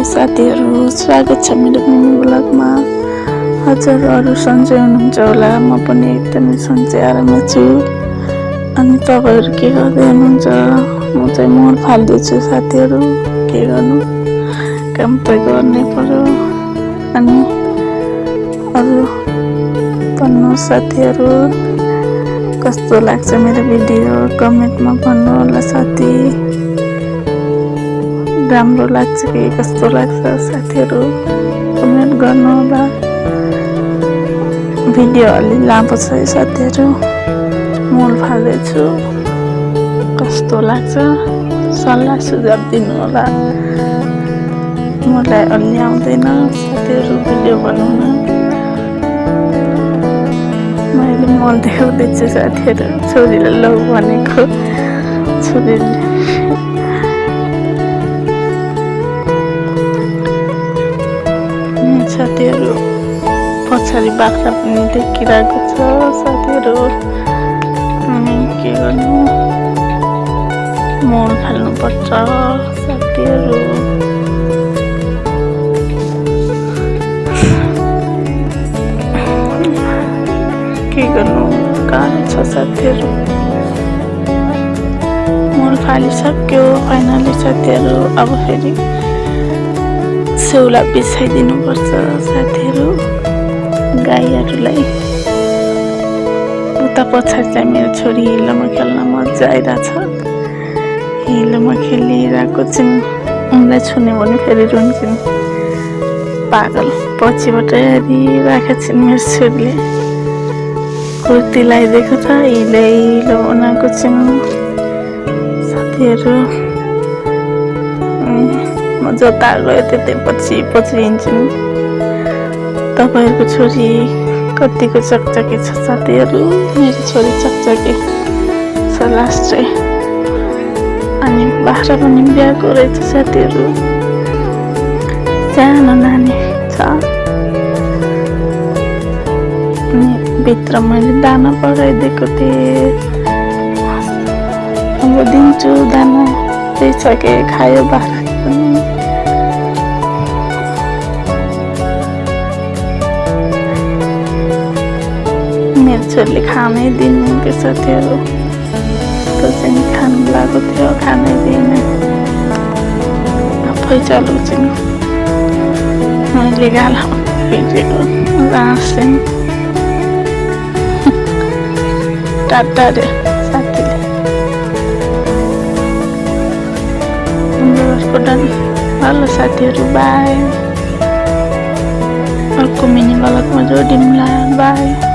Hello साथीहरू, स्वागत छ मेरो मिनी ब्लगमा। हजुरहरू सन्चै हुनुहुन्छ होला, म पनि एकदमै सन्चै आराममा छु। अनि तपाईँहरू के गर्दै हुनुहुन्छ? म चाहिँ मोर फाल्दैछु साथीहरू, के गर्नु, काम त गर्नै पर्यो। अनि अरू भन्नु साथीहरू, कस्तो लाग्छ मेरो भिडियो कमेन्टमा भन्नु होला साथी। राम्रो लाग्छ कि कस्तो लाग्छ साथीहरू कमेन्ट गर्नु होला। भिडियो अलि लामो छ है साथीहरू, मोल फाल्दैछु, कस्तो लाग्छ सल्लाह सुझाव दिनु होला। मलाई अलि आउँदैन साथीहरू भिडियो बनाउन। मैले मोल देखाउँदैछु साथीहरू, छोरीले लौ भनेको छोरीले साथीहरू। पछाडि बाख्रा पनि देखिरहेको छ साथीहरू। अनि के गर्नु, मोल फाल्नुपर्छ साथीहरू। के गर्नु गाह्रो छ साथीहरू। मोल फालिसक्यो फाइनली साथीहरू। अब फेरि सेउला बिछाइदिनु पर्छ साथीहरू गाईहरूलाई। उता पछाडि चाहिँ मेरो छोरी हिलोमा खेल्न मजा आइरहेछ। हिलोमा खेलिरहेको छिन्, उनलाई छुने भने फेरि रुन्छन्, पागल। पछिबाट हेरिरहेका छिन् मेरो छोरीले, कुर्ती लगाइदिएको छ, हिलो बनाएको छिन् साथीहरू। म जता गयो त्यतै पछि हिँड्छन्। तपाईँहरूको छोरी कतिको चकचके छ साथीहरू? मेरो छोरी चकचके छ लास्टै। अनि बाख्रा पनि बिहाको रहेछ साथीहरू, सानो नानी छ। अनि भित्र मैले दाना पकाइदिएको थिएँ, अब दिन्छु दाना। त्यही छ कि खायो बाख्रा पनि। मेरो छोरीले खानै दिनु के साथीहरू, त्यो चाहिँ खानु लागेको थियो, खानै दिएन, आफै चलाउँछिन्। मैले गालामा पिटेको घाँस चाहिँ टाटा रे साथीले। हेलो साथीहरू, बाई। अर्को मिनी ब्लगमा जोडिउँला, बाई।